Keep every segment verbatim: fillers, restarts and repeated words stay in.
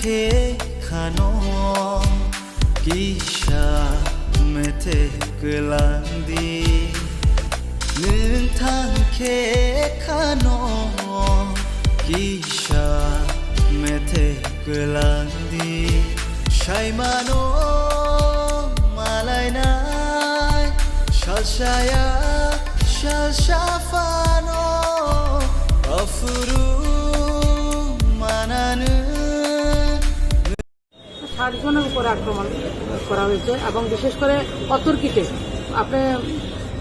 Khe khano kisa methe kwlangdi, nwng thang khe khano kisa methe kwlangdi, saimano malainai salsaya salsa phano aphuru mananu. ষাট জনের উপরে আক্রমণ করা হয়েছে এবং বিশেষ করে অতর্কিতে আপনি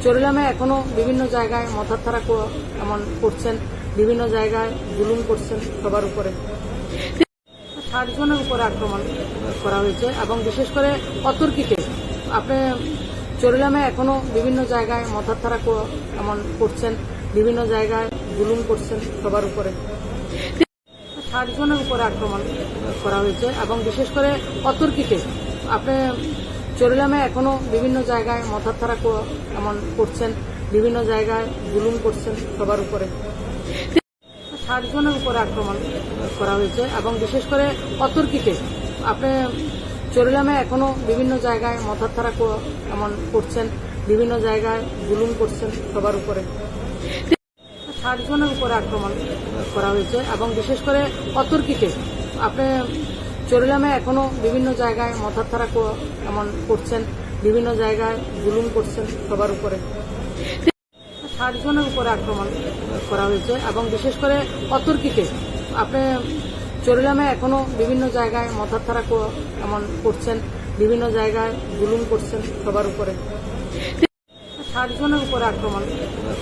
চরিলামে এখনো বিভিন্ন জায়গায় মথার থারা কো-, এমন করছেন, বিভিন্ন জায়গায় জুলুম করছেন সবার উপরে। ষাট জনের উপরে আক্রমণ করা হয়েছে এবং বিশেষ করে অতর্কিতে আপনি চরিলামে এখনো বিভিন্ন জায়গায় মথার থারা কো-, এমন করছেন, বিভিন্ন জায়গায় জুলুম করছেন সবার উপরে। ষাট জনের উপরে আক্রমণ করা হয়েছে এবং বিশেষ করে অতর্কিতে আপনি চরিলামে এখনো বিভিন্ন জায়গায় মথার থারা কো-, এমন করছেন, বিভিন্ন জায়গায় জুলুম করছেন সবার উপরে। ষাট জনের উপরে আক্রমণ করা হয়েছে এবং বিশেষ করে অতর্কিতে আপনি চরিলামে এখনো বিভিন্ন জায়গায় মথার থারা কো-, এমন করছেন, বিভিন্ন জায়গায় জুলুম করছেন সবার উপরে। ষাট জনের উপরে আক্রমণ করা হয়েছে এবং বিশেষ করে অতর্কিতে আপনি চরিলামে এখনো বিভিন্ন জায়গায় মথার থারা কো-, এমন করছেন, বিভিন্ন জায়গায় জুলুম করছেন সবার উপরে। ষাট জনের উপরে আক্রমণ করা হয়েছে এবং বিশেষ করে অতর্কিতে আপনি চরিলামে এখনো বিভিন্ন জায়গায় মথার থারা কো-, এমন করছেন, বিভিন্ন জায়গায় জুলুম করছেন সবার উপরে। ষাট জনের উপরে আক্রমণ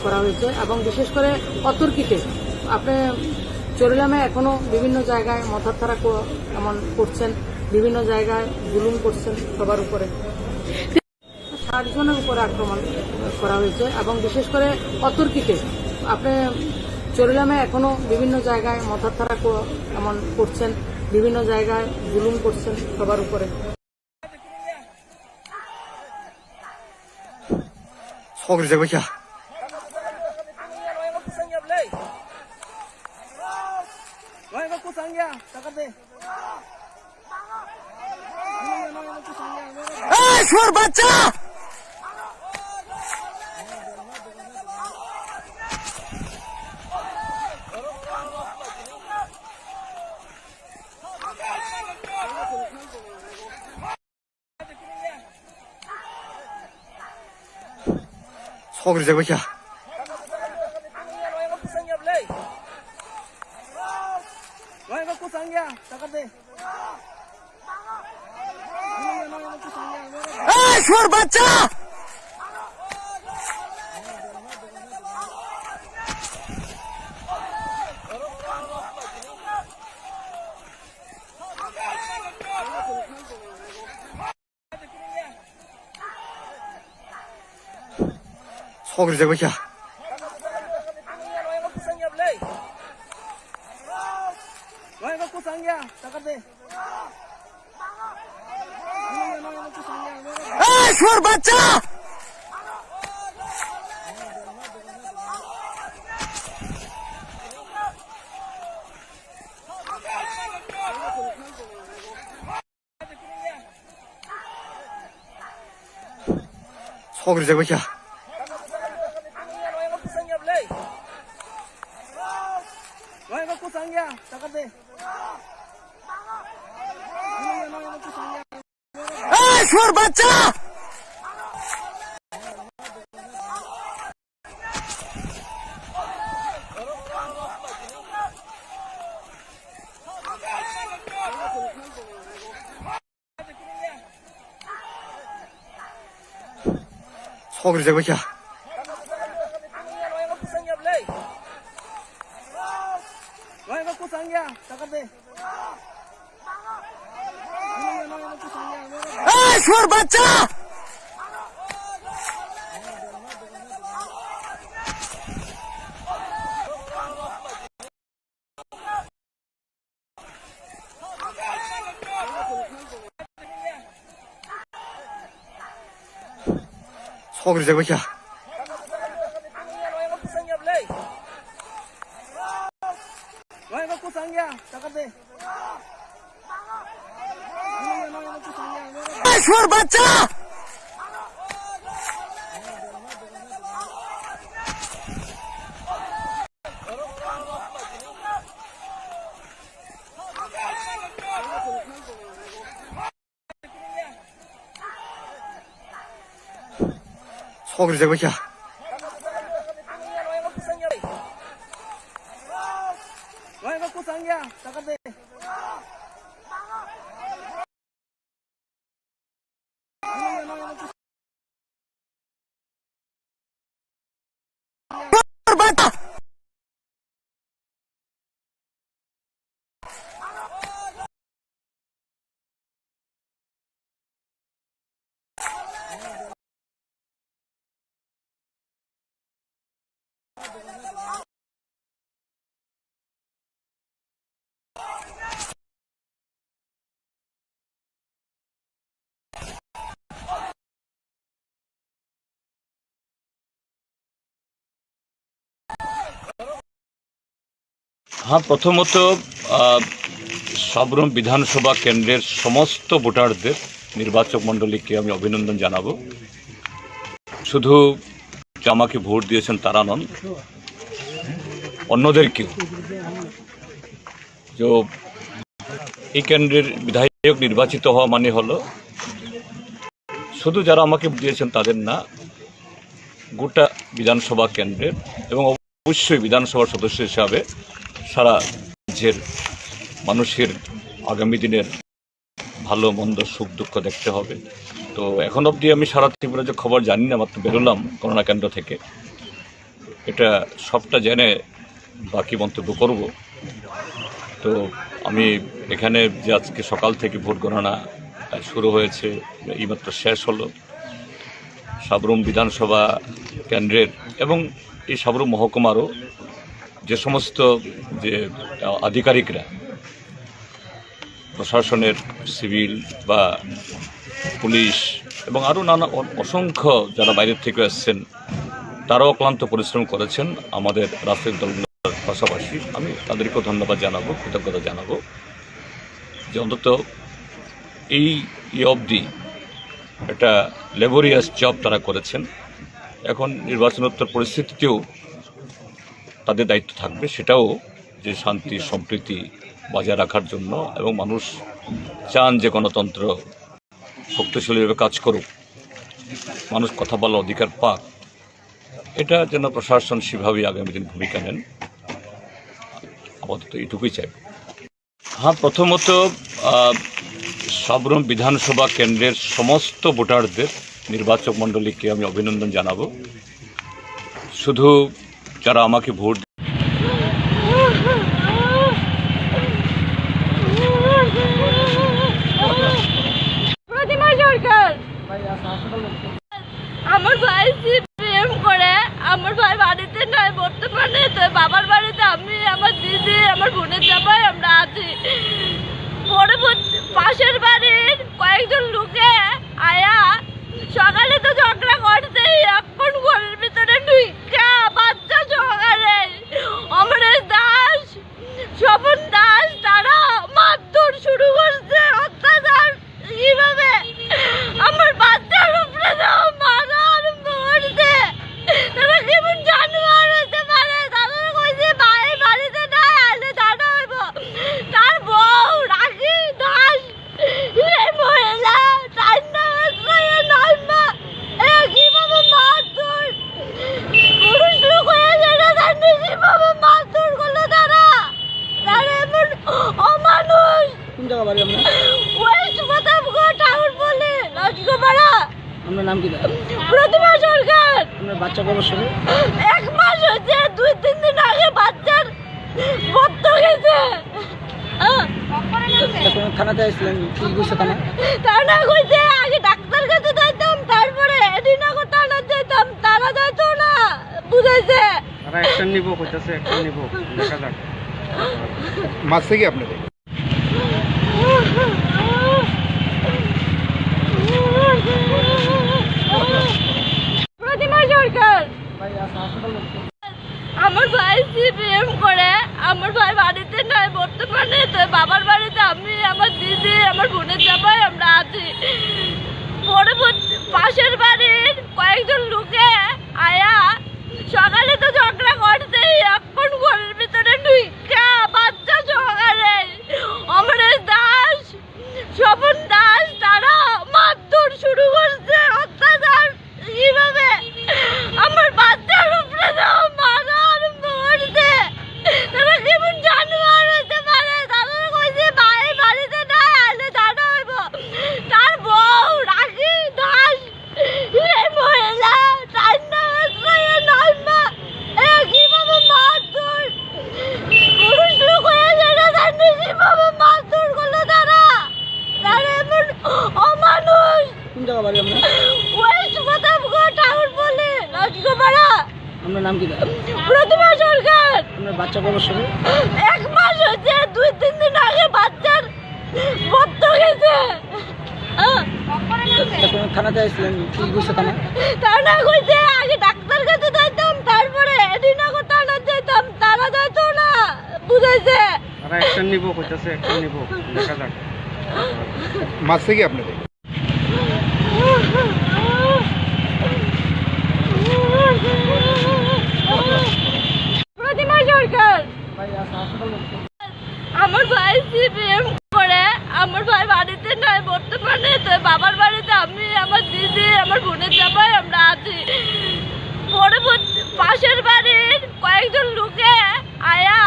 করা হয়েছে এবং বিশেষ করে অতর্কিতে আপনি চরিলামে এখনো বিভিন্ন জায়গায় মথার থারা কো-, এমন করছেন, বিভিন্ন জায়গায় জুলুম করছেন সবার উপরে। ষাট জনের উপরে আক্রমণ করা হয়েছে এবং বিশেষ করে অতর্কিতে আপনি চরিলামে এখনো বিভিন্ন জায়গায় মথার থারা কো-, এমন করছেন, বিভিন্ন জায়গায় জুলুম করছেন সবার উপরে। Sok rijak bai kha. Ei, suar bachcha! Sok rijak bai kha. Ei, suar bachcha! Sok rijak bai kha. Ei, suar bachcha! Sok rijak bai kha. Ei, suar bachcha! Sok rijak bai kha. Ei, suar bachcha! Sok rijak bai kha. শুয়োর বাচ্চা! Sok rijak bai kha. হ্যাঁ, প্রথমত, আহ, সাব্রুম বিধানসভা কেন্দ্রের সমস্ত ভোটারদের, নির্বাচক মণ্ডলীকে আমি অভিনন্দন জানাবো। শুধু যে আমাকে ভোট দিয়েছেন তারা নন, অন্যদেরকেও। যে এই কেন্দ্রের বিধায়ক নির্বাচিত হওয়া মানে হলো শুধু যারা আমাকে ভোট দিয়েছেন তাদের না, গোটা বিধানসভা কেন্দ্রের এবং অবশ্যই বিধানসভার সদস্য হিসাবে সারা রাজ্যের মানুষের আগামী দিনের ভালো মন্দ সুখ দুঃখ দেখতে হবে। তো এখন অবধি আমি সারা ত্রিপুরা যে খবর জানি না, মাত্র বেরোলাম গণনা কেন্দ্র থেকে। এটা সবটা জেনে বাকি মন্তব্য করব। তো আমি এখানে যে আজকে সকাল থেকে ভোট গণনা শুরু হয়েছে, এইমাত্র শেষ হলো, সাব্রুম বিধানসভা কেন্দ্রের এবং এই সাব্রুম মহকুমারও যে সমস্ত যে, আহ, আধিকারিকরা প্রশাসনের, সিভিল বা পুলিশ এবং আরও নানা অ-, অসংখ্য যারা বাইরের থেকে এসছেন, তারাও অক্লান্ত পরিশ্রম করেছেন আমাদের রাজনৈতিক দলগুলোর পাশাপাশি। আমি তাদেরকেও ধন্যবাদ জানাবো, কৃতজ্ঞতা জানাবো যে অন্তত এই, এই অবধি একটা লেবোরিয়াস জব তারা করেছেন। এখন নির্বাচনোত্তর পরিস্থিতিতেও তাদের দায়িত্ব থাকবে, সেটাও যে শান্তি সম্প্রীতি বজায় রাখার জন্য এবং মানুষ চান যে গণতন্ত্র শক্তিশালীভাবে কাজ করুক, মানুষ কথা বলার অধিকার পাক, এটা যেন প্রশাসন সেভাবেই আগামী দিন ভূমিকা নেন। আপাতত এইটুকুই চাই। হ্যাঁ, প্রথমত, আহ, সাব্রুম বিধানসভা কেন্দ্রের সমস্ত ভোটারদের, নির্বাচক মণ্ডলীকে আমি অভিনন্দন জানাবো। শুধু যারা আমাকে ভোট প্রতিমা সরকার। আমার ভাই সিপিএম করে, আমার ভাই বাড়িতে নাই বর্তমানে। তো বাবার বাড়িতে আমি, আমার দিদি, আমার বোনের জামাই আমরা আছি। পরবর্তী পাশের বাড়ির কয়েকজন লোকে আয়া সকালে তো ঝগড়া করতেই এখন ঘরের ভিতরে ঢুইকা বাচ্চা সহকারে অমরেশ দাস, স্বপন দাস তারা মারধর শুরু করছে, অত্যাচার। কিভাবে আমার বাচ্চার উপরে তারা মারা আরম্ভ করছে? তারা কেমন জানোয়ার হতে পারে? তারা কইছে ভাই বাড়িতে নাই, আইলে জানা হইব। তার বউ রাখি দাস, এই মহিলা চার না পাঁচ মাস, নয় মাস, এরা কিভাবে মারধর? পুরুষ লোক হয়ে যেটা জানি কিভাবে মারধর করলো তারা? তারা এমন অমানুষ। কোন জায়গা বাড়ি আপনার? ওয়েস্ট প্রতাপগড়, ঠাকুরপল্লী, লস্করপাড়া। আপনার নাম কি দাদা? প্রতিমা সরকার। আপনার বাচ্চা কত বছর? এক মাস হয়েছে, দুই তিন দিন আগে বাচ্চার রক্ত গেছে। আহ। এখন থানাতে আসলেন, কি কইছে থানা? থানা কইছে আগে ডাক্তার কাছে যাইতাম, তারপরে এডিনগর থানা যাইতাম, তারা যাইতো না, বুঝাইছে। তারা অ্যাকশন নিব কইতাছে, অ্যাকশন নিব, দেখা যাক। মারছে কি আপনাকে? প্রতিমা সরকার। আমার ভাই সিপিএম করে, আমার ভাই বাড়িতে নাই বর্তমানে। তো বাবার বাড়িতে আমি, আমার দিদি, আমার বোনের জামাই আমরা আছি। পরবর্তী পাশের বাড়ির কয়েকজন লোকে আয়া সকালে তো ঝগড়া করছে, এখন ঘরের ভিতরে ঢুইকা বাচ্চা সহকারে অমরেশ দাস, স্বপন দাস, তারা মারধর শুরু করছে, অত্যাচার। কিভাবে আমার বাচ্চার উপরে তো মারা আরম্ভ করছে? তারা কেমন জানোয়ার হইতে পারে? তারা কইছে, "ভাই বাড়িতে নাই, আইলে জানা হইব।" তার বউ রাখি দাস, এই মহিলা চার মাস হয়ে নয় মাস, এ কিভাবে মারধর? পুরুষ লোক হয়ে যেটা জানি কিভাবে মারধর করলো তারা। তারা এমন অমানুষ। কোন জায়গা বাড়ি আপনার? ওয়েস্ট প্রতাপগড় টাউন বলে, লক্ষ্মীপাড়া। আপনার নাম কি দাদা? প্রতিমা সরকার। আপনার বাচ্চা কত বছর? এক মাস হচ্ছে, দুই তিন দিন আগে বাচ্চার রক্ত গেছে। আহ। তা কোনো থানাতে আসছিলেন? কি কইছে থানা? থানা কইছে আগে ডাক্তার কাছে যাইতাম, তারপরে এডিনগর থানা যাইতাম, তারা যাইতো না, বুঝাইছে। তারা অ্যাকশন নিব কইতাছে, অ্যাকশন নিব, দেখা যাক। মারছে কি আপনাদের? প্রতিমা সরকার। আমার ভাই সিপিএম করে, আমার ভাই বাড়িতে নাই বর্তমানে। তো বাবার বাড়িতে আমি, আমার দিদি, আমার বোনের জামাই আমরা আছি। পরবর্তী পাশের বাড়ির কয়েকজন লোকে আয়া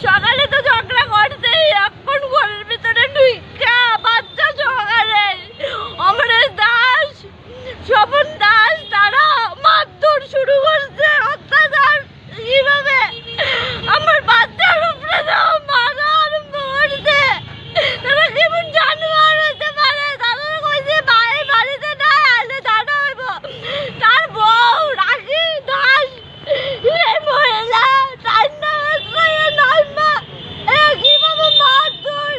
সকালে তো ঝগড়া করছে, এখন ঘরের ভিতরে ঢুইকা বাচ্চা সহকারে অমরেশ দাস, স্বপন দাস, তারা মারধর শুরু করছে, অত্যাচার। কিভাবে আমার বাচ্চার উপরে তো মারা আরম্ভ করছে? তারা কেমন জানোয়ার হইতে পারে? তারা কইছে, "ভাই বাড়িতে নাই, আইলে জানা হইব।" তার বউ রাখি দাস, এই মহিলা চার মাস হয়ে নয় মাস, এ কিভাবে মারধর?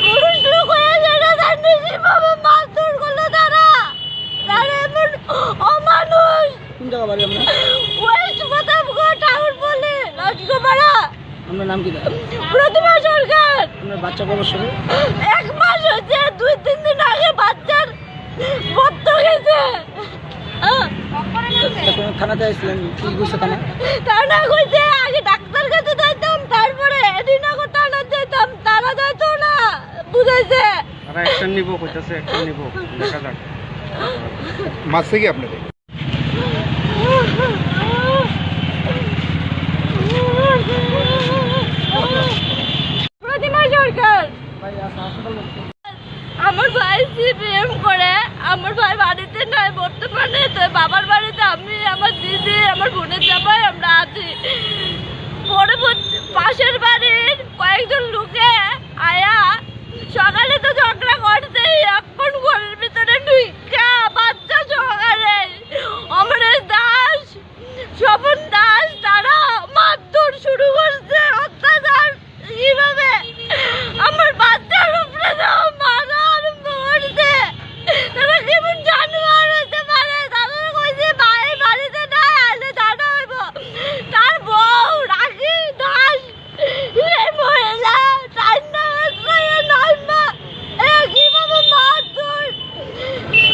পুরুষ লোক হয়ে যেটা জানি কিভাবে মারধর করলো তারা। তারা এমন অমানুষ। কোন জায়গা বাড়ি আপনার? ওয়েস্ট প্রতাপগড় টাউন বলে, লক্ষ্মীপাড়া। আপনার নাম কি দাদা? প্রতিমা সরকার। আপনার বাচ্চা কত বছর? এক মাস হচ্ছে, দুই তিন দিন আগে বাচ্চার রক্ত গেছে। আহ। তা কোনো থানাতে আসছিলেন? কি কইছে থানা? থানা কইছে আগে ডাক্তার কাছে যাইতাম, তারপরে এডিনগর থানা যাইতাম, তারা যাইতো না, বুঝাইছে। তারা অ্যাকশন নিব কইতাছে, অ্যাকশন নিব, দেখা যাক। মারছে কি আপনাদের? প্রতিমা সরকার। আমার ভাই সিপিএম করে, আমার ভাই বাড়িতে নাই বর্তমানে। তো বাবার বাড়িতে আমি, আমার দিদি, আমার বোনের জামাই আমরা আছি। পরবর্তী পাশের বাড়ির কয়েকজন লোকে আয়া সকালে তো ঝগড়া করছে, এখন ঘরের ভিতরে ঢুইকা বাচ্চা সহকারে অমরেশ দাস, স্বপন দাস, তারা মারধর শুরু করছে, অত্যাচার। কিভাবে আমার বাচ্চার উপরে তো মারা আরম্ভ করছে? তারা কেমন জানোয়ার হইতে পারে? তারা কইছে, "ভাই বাড়িতে নাই, আইলে জানা হইব।" তার বউ রাখি দাস, এই মহিলা চার মাস হয়ে নয় মাস, এ কিভাবে মারধর?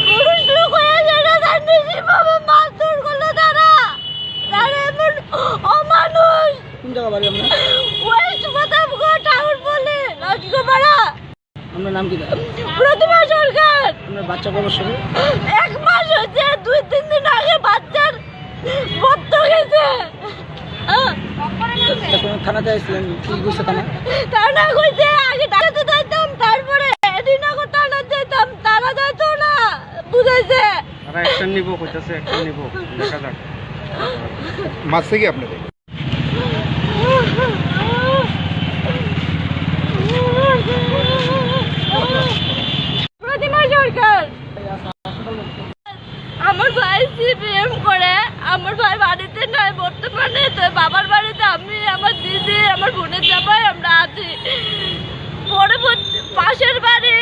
পুরুষ লোক হয়ে যেটা জানি কিভাবে মারধর করলো তারা। তারা এমন অমানুষ। কোন জায়গা বাড়ি আপনার? ওয়েস্ট প্রতাপগড় টাউন বলে, লক্ষ্মীপাড়া। আপনার নাম কি দাদা? প্রতিমা সরকার। আপনার বাচ্চা কত বছর? এক মাস হচ্ছে, দুই তিন দিন আগে বাচ্চার রক্ত গেছে। আহ। তা কোনো থানাতে আসছিলেন? কি কইছে থানা? থানা কইছে আগে ডাক্তার যাইতাম, তারপরে এডিনগর থানা যাইতাম, তারা যাইতো না, বুঝাইছে। তারা অ্যাকশন নিব কইতাছে, অ্যাকশন নিব, দেখা যাক। মারছে কি আপনাদের? প্রতিমা সরকার। আমার ভাই সিপিএম করে, আমার ভাই বাড়িতে নাই বর্তমানে। তো বাবার বাড়িতে আমি, আমার দিদি, আমার বোনের জামাই আমরা আছি। পরবর্তী পাশের বাড়ি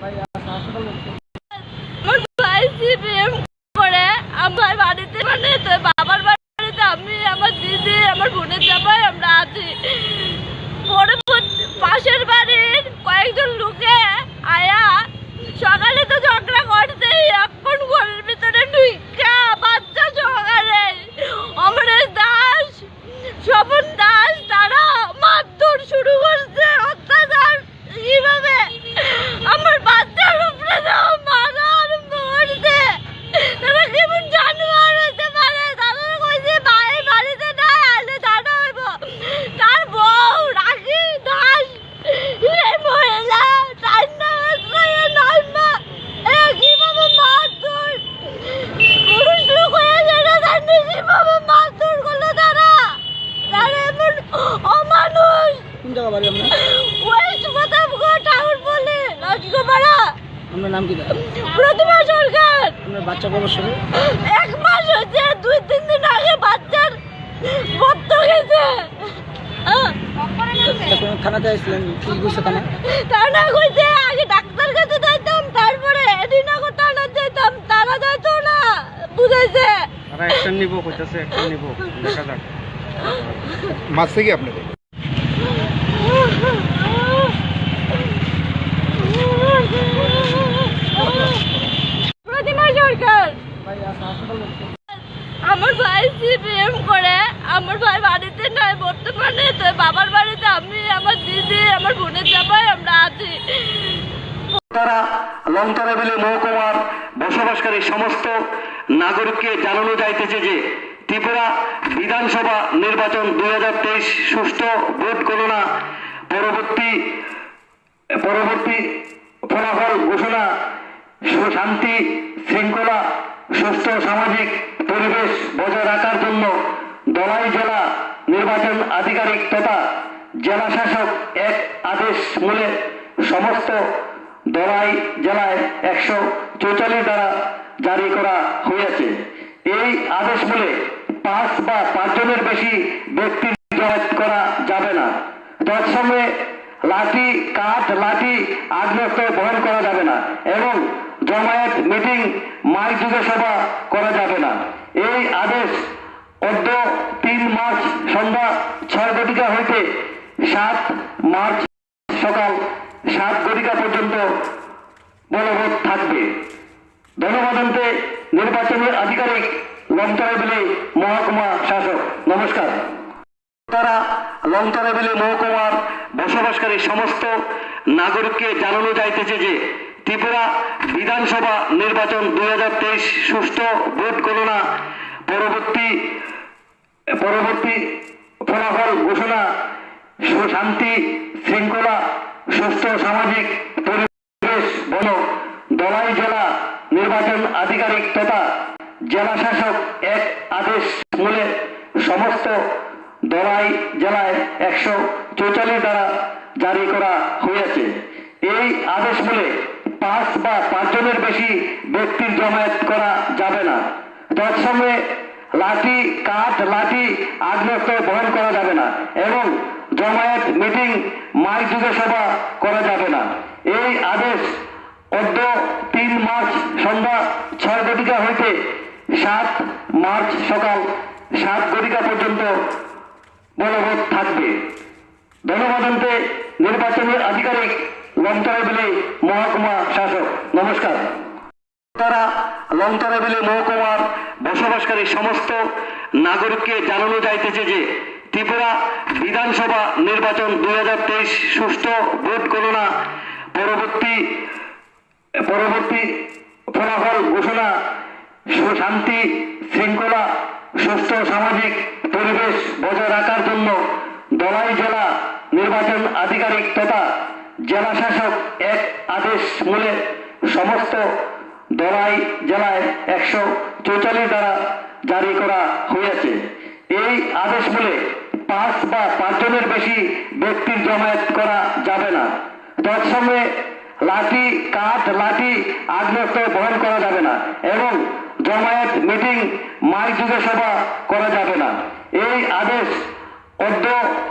আমার ভাই সিপিএম করে, আমার বাড়িতে, মানে, তো বাবার বাড়িতে আমি, আমার দিদি, আমার বোনের জামাই, আমরা আছি। পরবর্তী পাশের বাড়ির কয়েকজন লোকে আয়া সকালে তো ঝগড়া করতেই এখন ঘরের ভিতরে ঢুইকা বাচ্চা সহকারে অমরেশ দাস, স্বপন দাস, তারা মারধর শুরু করছে, অত্যাচার। কিভাবে আমার বাচ্চার উপরে তারা মারা আরম্ভ করছে? তারা কেমন জানোয়ার হইতে পারে? তারা কইছে, "ভাই বাড়িতে নাই, আইলে জানা হইব।" তার বউ রাখি দাস, এই মহিলা, চার না, ছয় না, নয় মা, এ কিভাবে মারধর? পুরুষ লোক হয়ে যেটা জানি কিভাবে মারধর করলো তারা? তারা এমন অমানুষ। কোন জায়গা বাড়ি আপনার? ওয়েস্ট প্রতাপগড়, ঠাকুরপল্লী, লক্ষ্মীপাড়া। আপনার নাম কি দাদা? প্রতিমা সরকার। আপনার বাচ্চা ক বছর? এক মাস হচ্ছে, দুই তিন দিন আগে বাচ্চার রক্ত গেছে। আহ। তা কোনো থানাতে আসলেন, কি কইছে থানা? থানা কইছে আগে ডাক্তার কাছে যাইতাম, তারপরে এডিনগর থানা যাইতাম, তারা যাইতো না, বুঝাইছে। তারা অ্যাকশন নিব কইতাছে, অ্যাকশন নিব, দেখা যাক। মারছে কি আপনাকে? প্রতিমা সরকার। আমার ভাই সিপিএম করে, আমার ভাই বাড়িতে নাই বর্তমানে, তো বাবার বাড়িতে আমি, আমার দিদি, আমার বোনের জামাই আমরা আছি। তারা লংতারা বিলি মহকুমার বসবাসকারী সমস্ত নাগরিককে জানানো যাইতেছে যে ত্রিপুরা বিধানসভা নির্বাচন দুই হাজার তেইশ সুষ্ঠু ভোট গণনা পরবর্তী পরবর্তী ফলাফল ঘোষণা, সুশান্তি, শৃঙ্খলা, সুস্থ সামাজিক পরিবেশ বজায় রাখার জন্য ধলাই জেলা নির্বাচন আধিকারিক তথা জেলা শাসক এক আদেশ মূলে সমস্ত ধলাই জেলায় একশো চৌচল্লিশ ধারা জারি করা হয়েছে। এই আদেশ মূলে পাঁচ বা পাঁচজনের বেশি ব্যক্তির জমায়েত করা যাবে না। তৎসঙ্গে লাঠি, কাঠ, লাঠি, আগ্নেয়াস্ত্র বহন করা যাবে না এবং জমায়েত, মিটিং, মাইক যুগে সভা করা যাবে না। এই আদেশ অদ্য তিন মার্চ সন্ধ্যা ছয় ঘটিকা হইতে সাত মার্চ সকাল সাত ঘটিকা পর্যন্ত বলবৎ থাকবে। ধন্যবাদ জানতে নির্বাচনী আধিকারিক লংতরাবিলি মহকুমা শাসক। নমস্কার। তারা লংতরাবিলি মহকুমার বসবাসকারী সমস্ত নাগরিককে জানানো যাইতেছে যে ত্রিপুরা বিধানসভা নির্বাচন দুই হাজার তেইশ সুষ্ঠু ভোট গণনা পরবর্তী পরবর্তী ফলাফল ঘোষণা, সুশান্তি, শৃঙ্খলা, সুস্থ সামাজিক পরিবেশ বন, ধলাই জেলা নির্বাচন আধিকারিক তথা জেলা শাসক এক আদেশ মূলে সমস্ত ধলাই জেলায় একশো চৌচল্লিশ ধারা জারি করা হয়েছে। এই আদেশ মূলে পাঁচ বা পাঁচজনের বেশি ব্যক্তির জমায়েত করা যাবে না। তৎসঙ্গে লাঠি, কাঠ, লাঠি, আগ্নেয়াস্ত্র বহন করা যাবে না এবং জমায়েত, মিটিং, মাইক যুগে সভা করা যাবে না। এই আদেশ অদ্য তিন মার্চ সন্ধ্যা ছয় ঘটিকা হইতে সাত মার্চ সকাল সাত ঘটিকা পর্যন্ত বলবৎ থাকবে। ধন্যবাদ জানতে নির্বাচনী আধিকারিক লংতরাবিলি মহকুমা শাসক। নমস্কার। তারা লংতরাবিলি মহকুমার বসবাসকারী সমস্ত নাগরিককে জানানো যাইতেছে যে ত্রিপুরা বিধানসভা নির্বাচন দুই হাজার তেইশ সুষ্ঠু ভোট গণনা পরবর্তী পরবর্তী ফলাফল ঘোষণা, সুশান্তি, শৃঙ্খলা, সুস্থ সামাজিক পরিবেশ বজায় রাখার জন্য ধলাই জেলা নির্বাচন আধিকারিক তথা জেলা শাসক এক আদেশ মূলে সমস্ত ধলাই জেলায় একশো চৌচল্লিশ ধারা জারি করা হয়েছে। এই আদেশ মূলে পাঁচ বা পাঁচজনের বেশি ব্যক্তির জমায়েত করা যাবে না। তৎসঙ্গে লাঠি, কাঠ, লাঠি, আগ্নেয়াস্ত্র বহন করা যাবে না এবং জমায়েত, মিটিং, মাইক যুগে সভা করা যাবে না। এই আদেশ অদ্য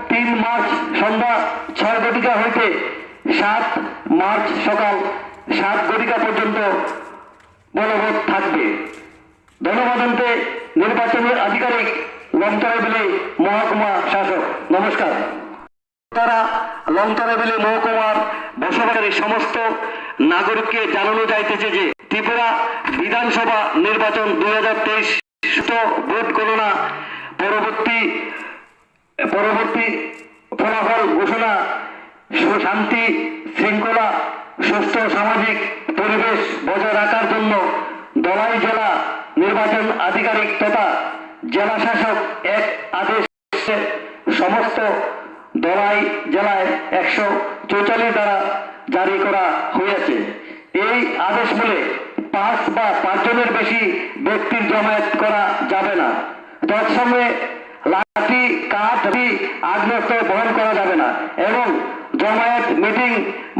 তিন মার্চ সন্ধ্যা ছয় ঘটিকা হইতে সাত মার্চ সকাল সাত ঘটিকা পর্যন্ত বলবৎ থাকবে। ধন্যবাদ জানাতে নির্বাচনী আধিকারিক লংতরাবিলি মহকুমা শাসক। নমস্কার। তারা লংতরাবিলি মহকুমার বসবাসকারী সমস্ত নাগরিককে জানানো যাইতেছে যে ত্রিপুরা বিধানসভা নির্বাচন দুই হাজার তেইশ সুষ্ঠু ভোট গণনা পরবর্তী পরবর্তী ফলাফল ঘোষণা, সুশান্তি, শৃঙ্খলা, সুস্থ সামাজিক পরিবেশ বজায় রাখার জন্য ধলাই জেলা নির্বাচন আধিকারিক তথা জেলা শাসক এক আদেশে সমস্ত ধলাই জেলায় একশো চৌচল্লিশ ধারা জারি করা হয়েছে। এই আদেশ বলে পাঁচ বা পাঁচজনের বেশি ব্যক্তির জমায়েত করা যাবে না। তৎসঙ্গে লাঠি, কাঠ, লাঠি, আগ্নেয়াস্ত্র বহন করা যাবে না এবং জমায়েত, মিটিং,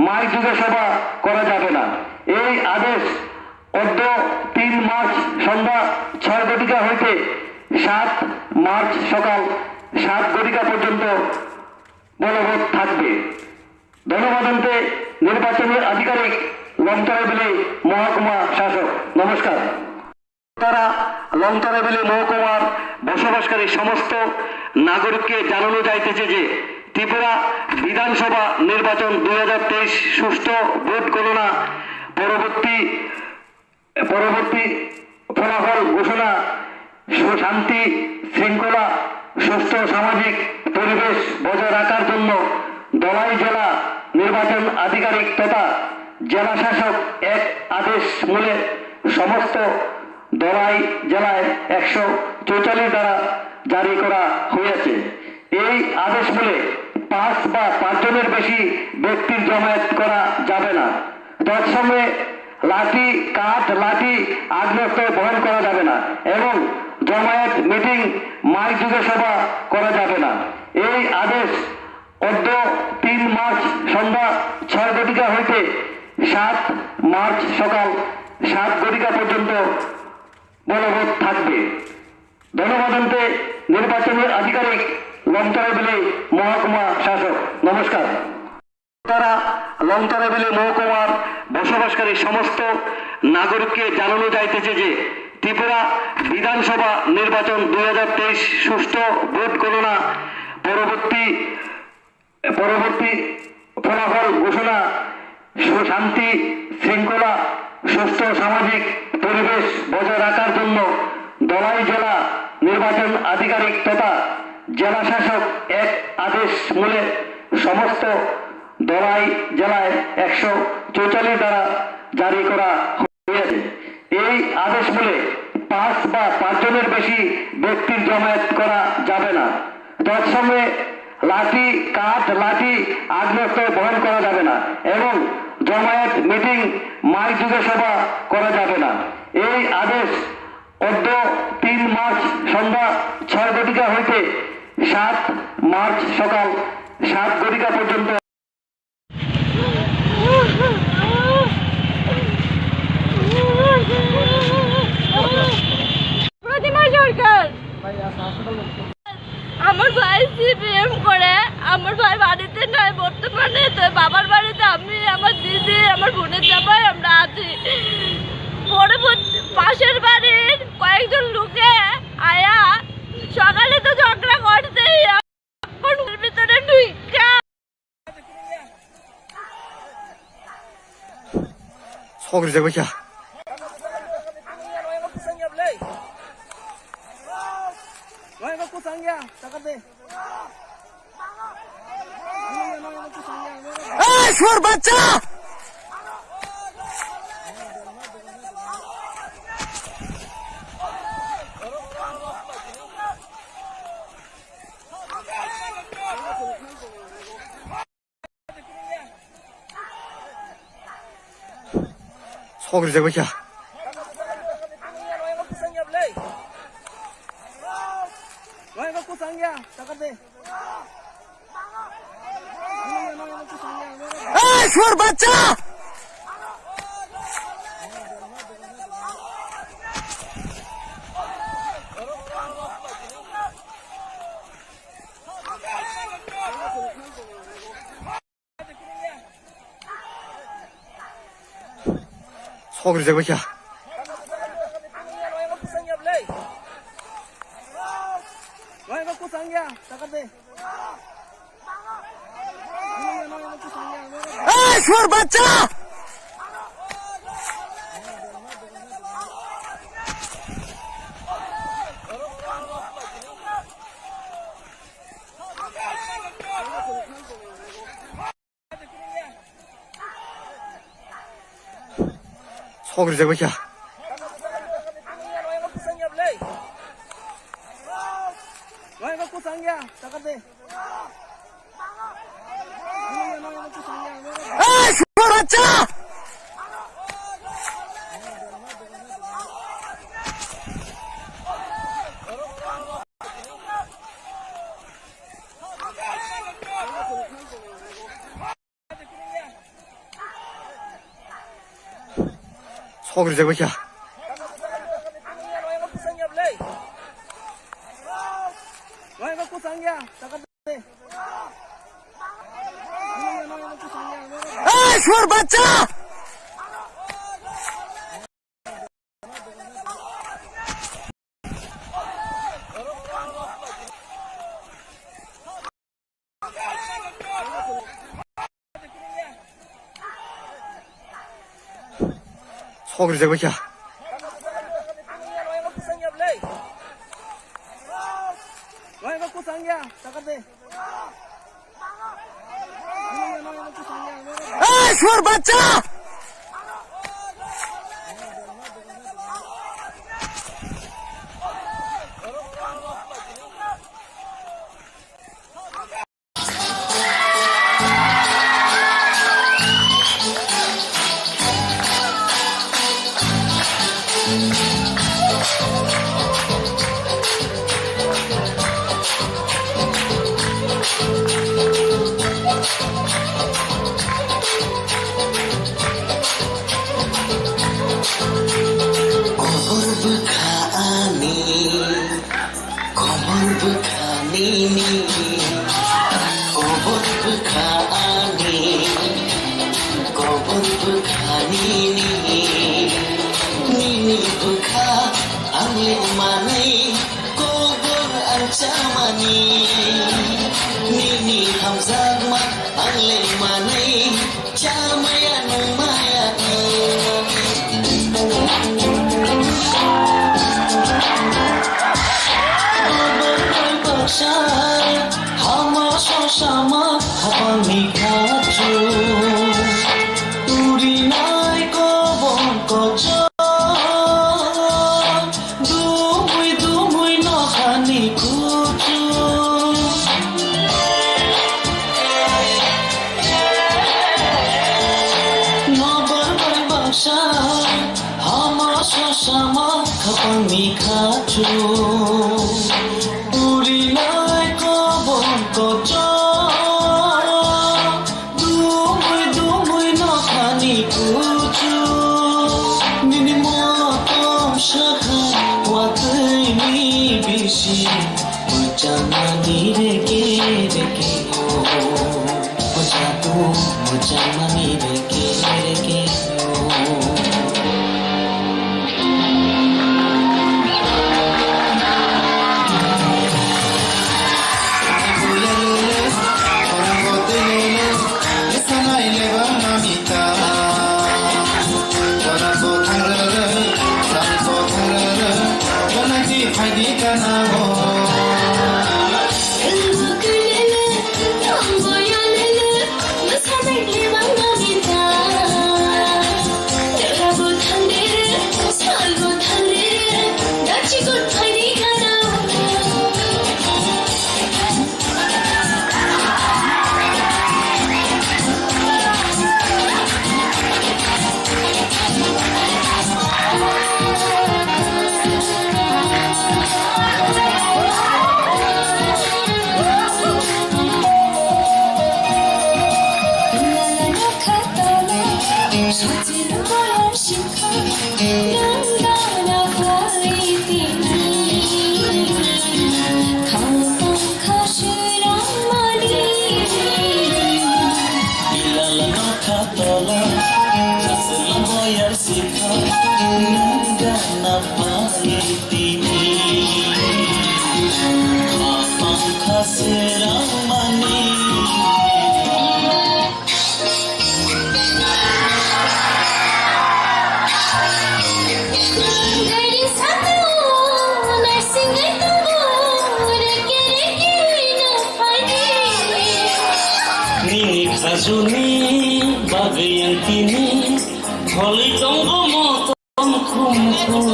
মাইক যুগে সভা করা যাবে না। এই আদেশ অদ্য তিন মার্চ সন্ধ্যা ছয় ঘটিকা হইতে সাত মার্চ সকাল সাত ঘটিকা পর্যন্ত বলবৎ থাকবে। ধন্যবাদ জানাতে নির্বাচনী আধিকারিক লংতরাবিলি মহকুমা শাসক। নমস্কার। তারা লংতরাবিলি মহকুমার বসবাসকারী সমস্ত নাগরিককে জানানো যাইতেছে যে ত্রিপুরা বিধানসভা নির্বাচন দুই হাজার তেইশ সুষ্ঠু ভোট গণনা পরবর্তী পরবর্তী ফলাফল ঘোষণা, সুশান্তি, শৃঙ্খলা, সুস্থ সামাজিক পরিবেশ বজায় রাখার জন্য ধলাই জেলা নির্বাচন আধিকারিক তথা জেলা শাসক এক আদেশ মূলে সমস্ত ধলাই জেলায় একশো চৌচল্লিশ ধারা জারি করা হয়েছে। এই আদেশ মূলে পাঁচ বা পাঁচজনের বেশি ব্যক্তির জমায়েত করা যাবে না। তৎসঙ্গে লাঠি, কাঠ, লাঠি, আগ্নেয়াস্ত্র বহন করা যাবে না এবং জমায়েত, মিটিং, মাইক যুগে সভা করা যাবে না। এই আদেশ অদ্য তিন মার্চ সন্ধ্যা ছয় ঘটিকা হইতে সাত মার্চ সকাল সাত ঘটিকা পর্যন্ত বলবৎ থাকবে। ধন্যবাদ জানাতে নির্বাচনী আধিকারিক লংতরাবিলি মহকুমা শাসক। নমস্কার। তারা লংতরাবিলি মহকুমার বসবাসকারী সমস্ত নাগরিককে জানানো যাইতেছে যে ত্রিপুরা বিধানসভা নির্বাচন দুই হাজার তেইশ সুষ্ঠু ভোট গণনা পরবর্তী পরবর্তী ফলাফল ঘোষণা, সুশান্তি, শৃঙ্খলা, সুস্থ সামাজিক পরিবেশ বজায় রাখার জন্য ধলাই জেলা নির্বাচন আধিকারিক তথা জেলা শাসক এক আদেশ মূলে সমস্ত ধলাই জেলায় একশো চৌচল্লিশ ধারা জারি করা হয়েছে। এই আদেশ মূলে পাঁচ বা পাঁচজনের বেশি ব্যক্তির জমায়েত করা যাবে না। তৎসঙ্গে লাঠি, কাঠ, লাঠি, আগ্নেয়াস্ত্র বহন করা যাবে না এবং জমায়েত, মিটিং, মাইক যুগে সভা করা যাবে না। এই আদেশ অদ্য তিন মার্চ সন্ধ্যা ছয় ঘটিকা হইতে সাত মার্চ সকাল সাত ঘটিকা পর্যন্ত। প্রতিমা সরকার। আমার ভাই সিপিএম করে, আমার ভাই বাড়িতে নাই বর্তমানে। তো বাবার বাড়িতে আমি, আমার দিদি, আমার বোনের জামাই আমরা আছি। পরবর্তী পাশের বাড়ির কয়েকজন লোকে আয়া সকালে তো ঝগড়া করতেই এখন ঘরের ভিতরে ঢুইকা। Sogri jagoi kya? এই শুয়োর বাচ্চা! Sogri jagoi kya? এই শুয়োর বাচ্চা! Kok rijak bai kha. Ei, suar bachcha! Sok rijak bai kha. Ei, suar bachcha! Sok rijak bai kha. Ei, suar bachcha! Sok rijak bai kha. Ei, suar bachcha! Kobor bwkha ani, kobor bwkha nini, kobor bwkha ani, kobor bwkha nini, nini bwkha ang le manwi. Kobor ang chamani, nini hamjakma ang le manwi, chamaya nungmaya. Kobor bai baksa, hama sosama, hapangni khachu. Turinai kobor kochok. Dumui dumui nokhani kuchu. Nobar bai baksa, hama sosama khapangni khachu. Purinai kobor kochok. Dumui dumui nokhani kuchu, nini motom sakha watwini bisi, muchangmani reke reke o, muchatu muchangmani reke reke o. Nini khajuni bagwi ang tini holi tongo motom khum khum.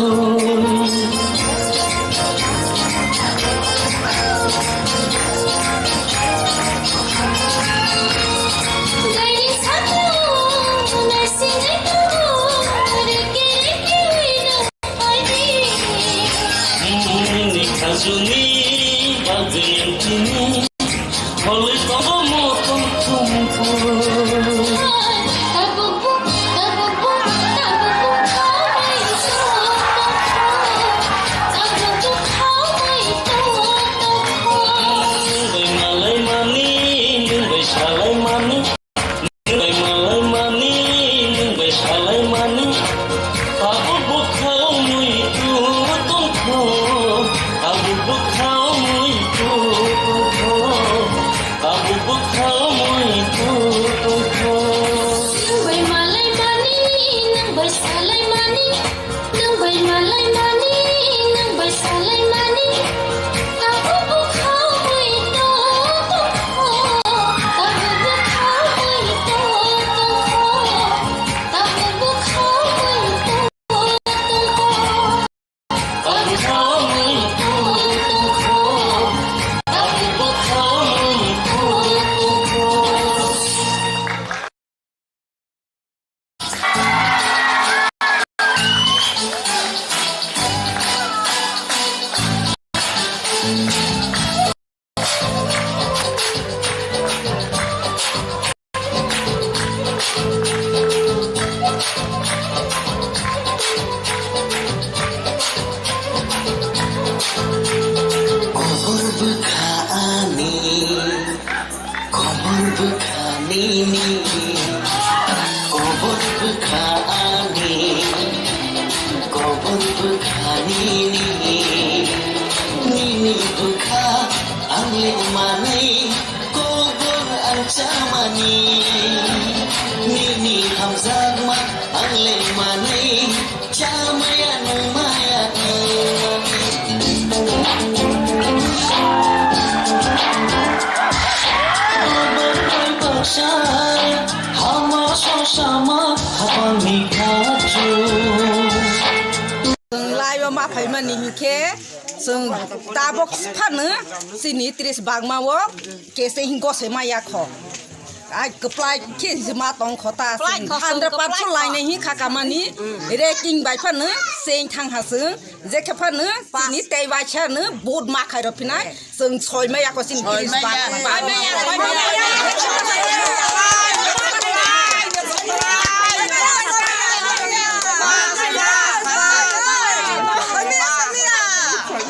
Nini khajuni bagwi ang tini holi tongo motom khum khum. Nwng bai malai mani, nwng bai salai mani. Nwng bai malai mani, nwng bai salai mani. Tabuk bwkha wngwi tongkho, tabuk bwkha wngwi tongkho, tabuk bwkha wngwi tongkho. Nwng bai malai mani, nwng bai salai mani. Nwng bai malai mani, nwng bai salai mani. Tabuk bwkha wngwi tongkho, tabuk bwkha wngwi tongkho, tabuk bwkha wngwi tongkho, tabuk bwkha wngwi tongkho, tabuk bwkha wngwi tongkho. Kobor bwkha ani. Kobor bwkha nini, kobor bwkha ani, kobor bwkha nini, nini bwkha ang le manwi, kobor ang chamani, nini hamjakma ang le manwi. Chamaya nungmaya nungmani. Hama sosama hapangni khachu. Chwng laibo ma phaimani hinkhe chwng tabok phano chini tris bagmao kese hin gose ma yakho. Ai kwplai khe jima tong kho ta. Kwplai chwng kho, hundred percent kwplai kho. Lainai hi kha kamani. Mm. Ranking bai phano cheng thang ha chwng. Je khe phano pass. Chini tei bai chano vote ma khai rw phinai. Eh. Chwng soi ma yakho chini. Soi ma ya. Soi ma ya. Soi ma ya.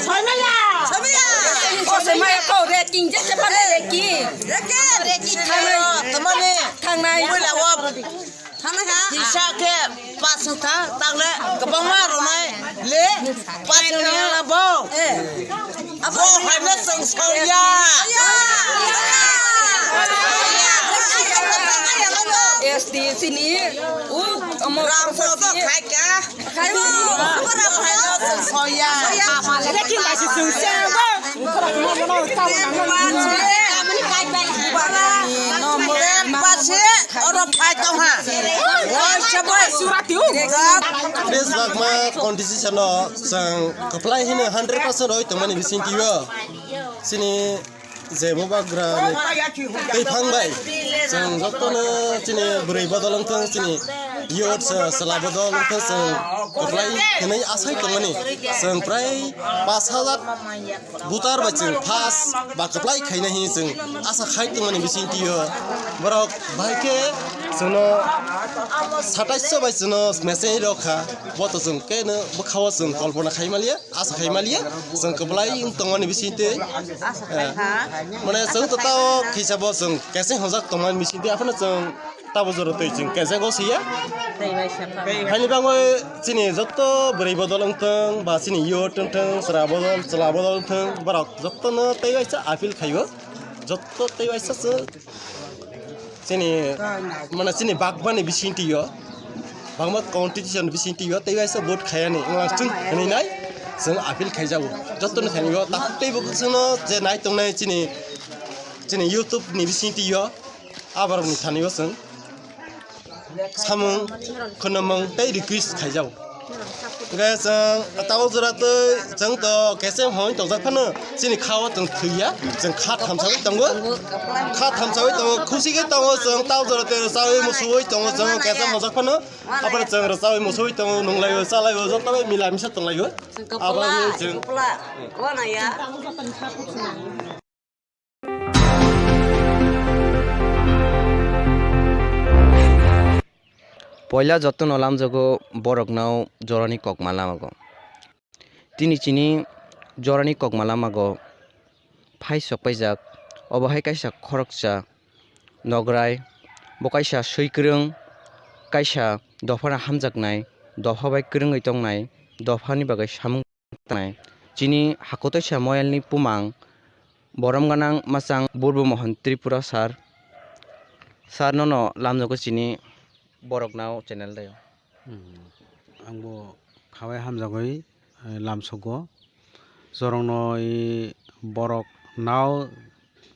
Soi ma ya. O soi ma yakho ranking je khe phano ranking. Ranking. Ranking. Thangnai. Thangnai. Thangnai ha? Kisa khe pass wngkha, takle kwbangma rwnai le pass wngya na bo. Eh. Bo haino chwng songya. S T chini, u, omo Ram photo khaika. Bo haino chwng songya. Lekin bai se chwng se bo. Oro phai tong ha. Oi, sabai. Tris bagma constitution o chwng kwplai hino hundred percent roi tongmani bisingtwi o. Chini je bubagra ni tei phang bai chwng jotono chini bwrwi bodol wngthang, chini youth, chwla bodol wngthang, chwng kwplai hinwi asai tongmani. Chwng prai pash hajar voter bai chwng pass ba kwplai khaina hi chwng asa khai tongmani bisingtwio. Borok bahai khe chwngno sataisho bai chwngno message rw kha. Bo to chwng keno bwkhao chwng kolpona khai maliya, asa khai maliya. Chwng kwplai wng tongmani bisingtwi. Mane chwng to tao khisa bo chwng kese hwnjak tongmani bisingtwi. Aphano chwng tabo jora twi chwng kese go siya. Haini bagwi chini jotto bwrwi bodol wngthung ba chini youth wngthung, chwla bodol, chwla bodol wngthung, borok jottono tei waisa appeal khaio, jotto tei waisa se chini, mane chini bagmani bisingtwi o, bagma constitution bisingtwi o tei waisa vote khayani wnglangsung hinwi nai chwng appeal khaijago. Jottono thani o takhuk tei bukhuk chwngno je nai tongnai chini, chini YouTube ni bisingtwi o aborokni thani o chwng samung, khwnamung tei request khaijao. Hwnkhe chwng tao jora twi chwng to K S M hwn tongjak phano chini kha o chwng thwiya, chwng kha thamsawi tongo, kha thamsawi tongo, khusi khe tongo chwng tao jora twi rwchawi musuwi tongo chwng K S M hwnjak phano, aphano chwng rwchawi musuwi tongo, nunglaio chalaio joto bai mila misa tonglaio. Abo wngwi chwng Poila jotono lamjago borokno jorani kokma lamago. Tini chini jorani kokma lamago phai sok paijak. Obo hai kaisa khoroksa nograi, bo kaisa swi kwrwng, kaisa dophano hamjaknai, dopha bai kwrwngwi tongnai, dophani bagwi samung tanai. Chini hakotoisa moyalni bumang borom gwnang machang Burbo Mohon Tripura sir. Sir nono lamjago chini borok nao channel dayo. Hmm. Angbo khabai hamjagwi, eh, lamsogo. Jorokno i borok nao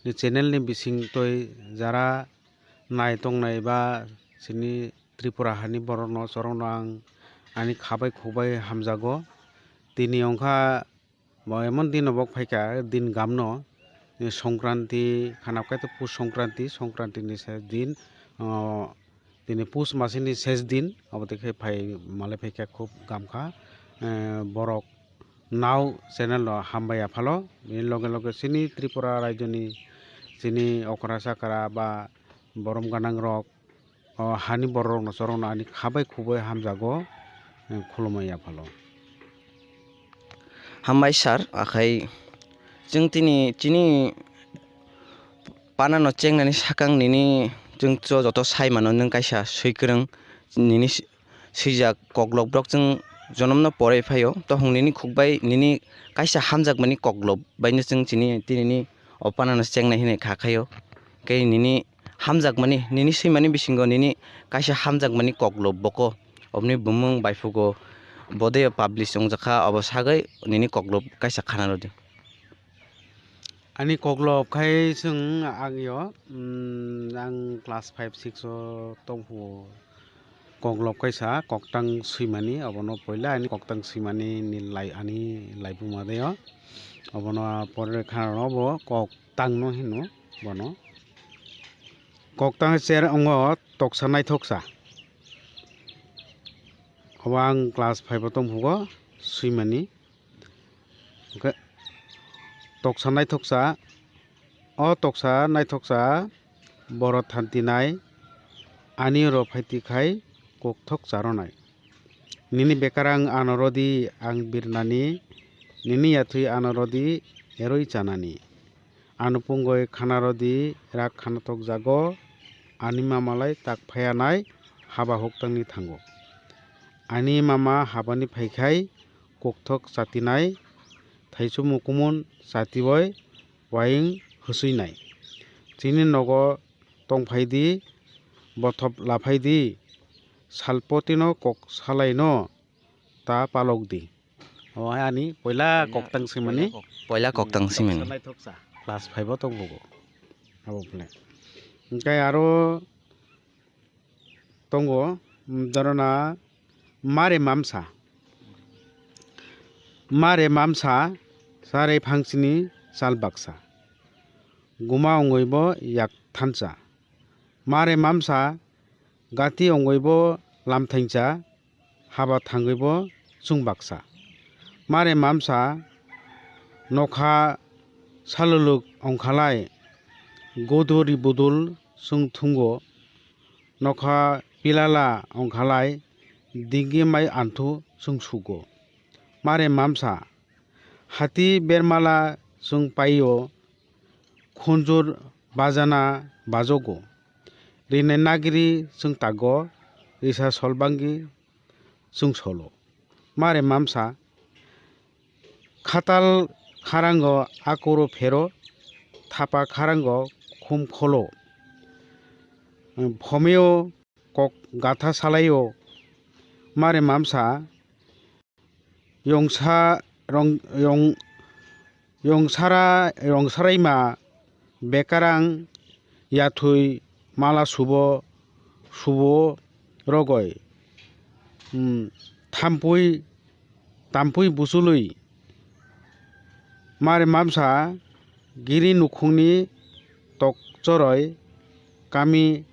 ni channel ni bisingtwi jara nai tongnai ba chini Tripura hani borokno, chorokno ang ani khabai khukbai hamjago. Tini wngkha bo emon dino bo phaikha, din gamno, ni Songkranti, khana kaitor Pus Songkranti, Songkranti ni se din, o, tini Pus masini ses din, obo twi khe phai malai phaikha, khub gamkha, eh, borok nao channel no hambai aphalo, bini loge loge chini Tripura rajyoni chini okra chakra ba borom gwnang rok, o hani borok rokno chorokno ani khabai khukbai hamjago, eh, khulumwi aphalo. Hambai sir, akhai chwng tini chini panano chengnani sakang nini chwng cho joto sai mano, nwng kaisa swi kwrwng, nini si-, swijak koklop borok chwng jonomno porwi phaio, tohong nini khukbai nini kaisa hamjakmani koklop baino chwng chini tinini o panano chengnai hinwi kha khaio. Khe nini hamjakmani, nini swimani bisingo nini kaisa hamjakmani koklop boko, oboni bumung baiphugo bodeo publish wngjakha, obo sagwi nini koklop kaisa khana rwdi. Ani koklop khai chwng agio, mm, ang class five six o tongphuo. Koklop kaisa koktang swimani, obono poila ani koktang swimani ni lai, ani laibuma deo. Obono pore kha rw bo koktang no hino bono. Koktang cher ongo toksa naithoksa. Obo ang class five o tongphugo swimani. Hwnkhe toksa naithoksa, o toksa naithoksa borok thanti nai, ani oro phaiti khai kokthok charonai. Nini bekarang ano rodi ang birnani, nini yathwi ano rodi eroi chanani. Ano pungoi khana rodi rak khana thok jago, ani mama lai tak phaya nai haba huktang ni thango. Ani mama habani phaikhai kokthok chatinai, thaichukmung kumun chatiwi waing hwswinai. Chini nogo tongphaidi, bothop laphaidi, salpotino kok salaino ta palokdi. O ani poila koktang swimani. Poila koktang swimani. Naithoksa. Class five o tongbugo. Abo phle. Hwnkhe aro tongo, mm, dorona mare mamsa. Mare mamsa, chare phangsini chal baksa. Guma ongoi bo yak thansa. Mare mamsa, gati ongoi bo lam thaingsa, haba thangwi bo chwng baksa. Mare mamsa, nokha saluluk ongkhalai, godo ri budul chwng thungo. Nokha pilala ongkhalai, dinggi mai anthu chwng sugo. Mare mamsa, hati bermala chwng paio, khunjur bajana bajogo. Rinai nagri chwng tago, risa sol bangwi chwng solo. Mare mamsa khatal kharango akuro phero, thapa kharango khum kholo. Phomeo kok gatha salaio. Mare mamsa yongsa rong-, yong-, yongsara, yongsaraima bekarang yathwi mala subo, subo rogoi, hmm, thampui, tampui buchului. Mare mamsa giri nukhungni tokchoroi kami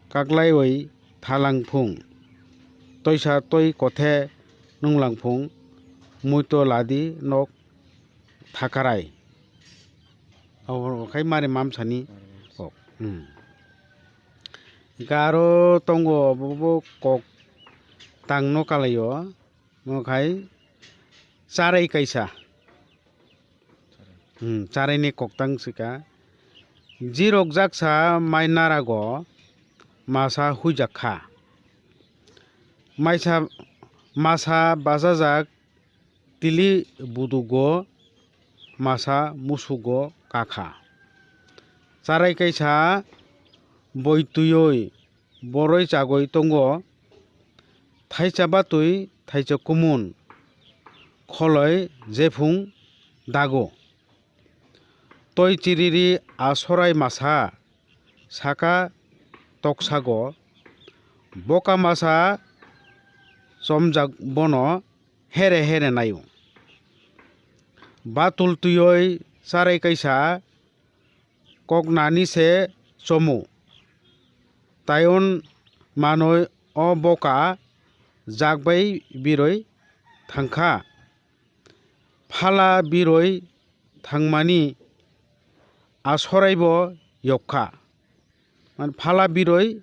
kaklaiwi thalangphung, toisa toi kothe nunglangphung, muito ladi nok thakarai. Abo khai mare mamsani kok. Hmm. Hingke aro tongo obo bo kok tangno kalaio, mo khai charai kaisa. Hmm, charaini koktang sika. Jirok jaksa mai narago masa huijak kha. Maisa, masa bachajak tili budugo masa musugo kakha. Charai kaisa boi twiwi boroi chagwi tongo, thaicha batwi thaicha kumun kholoi jephung dago. Toi chiriri a sorai masa saka toksago, boka masa chomjak bono here here naio. Batul twiwi charai kaisa koknani se chomu. Taion manoi o boka jakbai biroi thangkha. Phala biroi thangmani asoraibo yokha. Mane phala biroi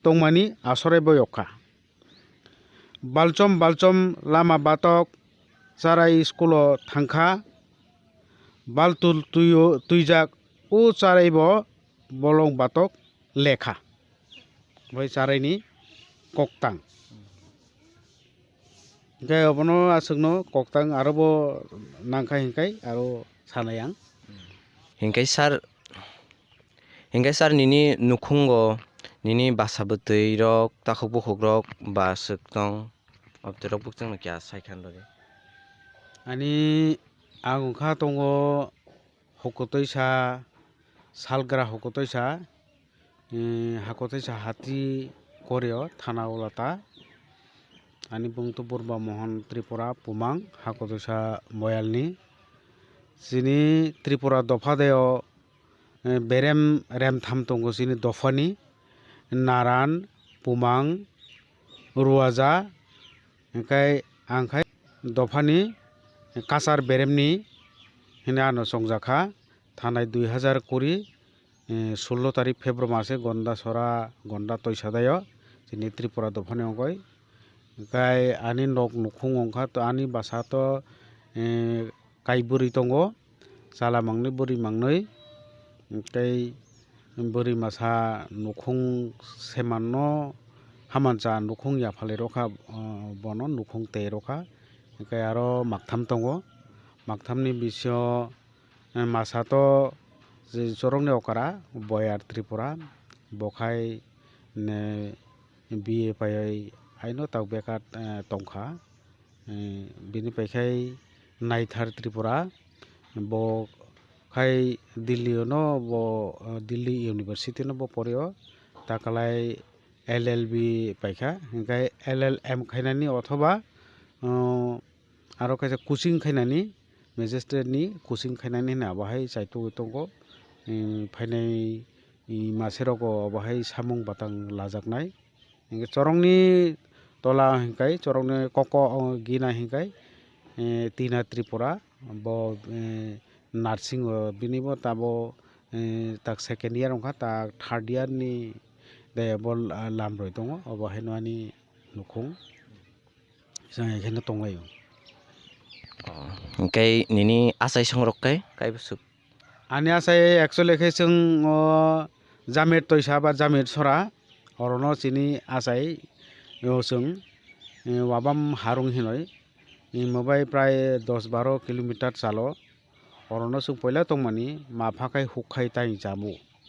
tongmani asoraibo yokha. Balchom balchom lama batok charai school-o thangkha. Baltul twi-, twijak o charaibo bolong batok lekha. Bai charaini koktang. Hingke obono aswkno koktang arobo nangkha hingkai aro sanai ang. Hingkai sir, hingkai sir nini nukhungo nini basa bwtwi rok takhuk bukhuk rok ba swk tong? Obwtwi rok bukchangno kya sai khan bagwi? Ani ang wngkha tongo Hokotwisa, salgra Hokotwisa, eh, Hakotwisa hati Koryo, Thana Ulata. Ani bung to Burba Mohon Tripura, Pumang, Hakotwisa Boyalni. Chini Tripura dopha deo, eh, berem remtham tongo chini dophani, Naran, Pumang, Ruaja, hingkai ang khai dophani kachar beremni hwnwi ano chongjakha. Thanai dui hazar kuri, eh, sullo tarik February mase Gonda sora, Gonda Toisadayo chini Tripura dophani wngkoi. Hingkai ani nok nukhung wngkha to, ani bwsa to, eh, kai bwrwi tongo, chwla mangnwi bwrwi mangnwi. Tei bwrwi masa nukhung semanno hamancha nukhung yaphalwi rokha, ah, bono nukhung tei rokha. Hingke aro maktham tongo, makthamni bisingo, eh, masa to je chorokni okra Boyar Tripura, bo khai, ne, B A paiwi haino tak bekar, eh, tongkha. Eh, bini paikhai Naithar Tripura, bo khai Delhi-o no bo, eh, Delhi University-no bo porio, takalai L L B paikha, hingkai L L M khainani othoba, oh, aro kaisa coaching khainani, magistrate-ni coaching khainani hwnwi abo hai chaitugwi tongo. Eh, phainai, eh, maserogo abo hai samung batang lajaknai. Hingke chorokni tola hingkai, chorokni koko, o, gina hingkai, eh, Tina Tripura, bo, eh, nursing o, bini bo tabo, eh, tak second year wngkha, tak third year ni de bo la-, lamroi tongo, obo haino ani nukhung, chwng ekheno tonglaio. Oh, hingke nini achai songrok kai, kaibo swk? Ani achai actually khe chwng o Jamir Toisa ba Jamir Sora, Orono chini achai, o chwng, eh, Wabam Harung hinoi, eh, mobai prai dos baro kilometer chalo. Orono chwng poila tongmani ma phakhai hukkhai tai jamu.